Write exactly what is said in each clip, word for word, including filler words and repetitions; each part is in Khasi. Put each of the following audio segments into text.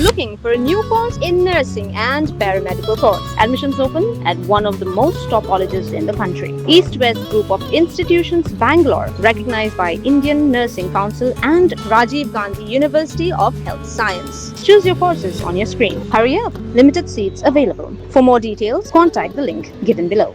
Looking for a new course in nursing and paramedical course? Admissions open at one of the most top colleges in the country. East West Group of Institutions, Bangalore, recognized by Indian Nursing Council and Rajiv Gandhi University of Health Science. Choose your courses on your screen. Hurry up, limited seats available. For more details, contact the link given below.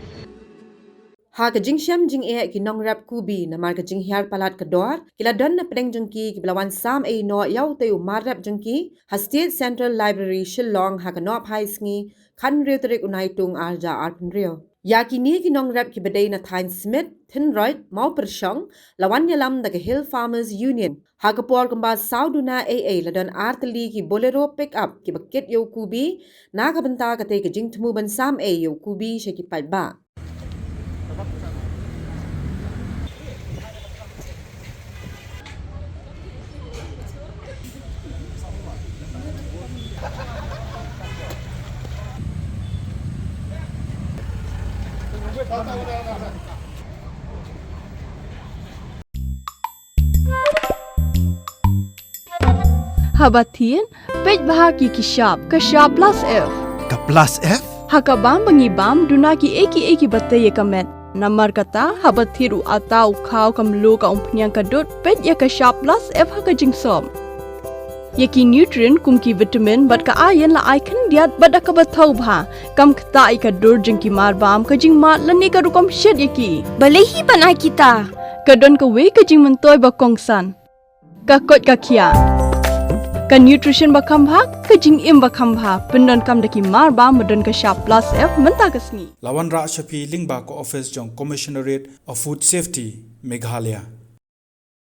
Ha ka jingshem jingeh ki nongrep kubi namar ka jinghiar palat ka dor, ki la don na pdeng jong ki kiba la wan sam ei noh ïa utei u mar rep jong ki ha State Central Library, Shillong, ha ka nohphai sngi khathynriew tarik u Naitung arhajar arphew hynriew. Ïa kine ki nongrep kiba dei na thaiñ Smit, Thynroit, Mawpyrshong, la wan ïalam da ka Hill Farmers Union. Ha ka por kumba saw duna ei ei, la don ar tylli ki Bolero pickup kiba kit ïa u kubi na ka bynta katei ka jingthmu ban sam ei ïa u kubi sha ki paidbah. Haba thied, peit bha ki ki shap, ka shap plus F. Ka plus F? Ha ka bam ba ngi bam, duna kiei kiei kiba tei ïa ka met. Namar kata, haba thied u atta, u khaw, ka mluh, ka umphniang, ka dud, peit ïa ka shap plus F ha ka jingsop. Ïa ki nutrient kum ki vitamin bad ka iron la ai khyndiat bad da kaba thaw bha. Kam ktah ïa ka dur jong ki mar bam, ka jingmad lane ka rukom shet ïa ki. Balei hi ban ai kita? Ka don kawei ka jingmyntoi ba kongsan. Ka koit ka khiah. Ka nutrition ba kham bha, ka jingim ba kham bha. Pyndonkam da ki mar bam ba don ka shap plus F mynta ka sngi. La wanrah sha phi lyngba ka office jong Commissionerate of Food Safety, Meghalaya.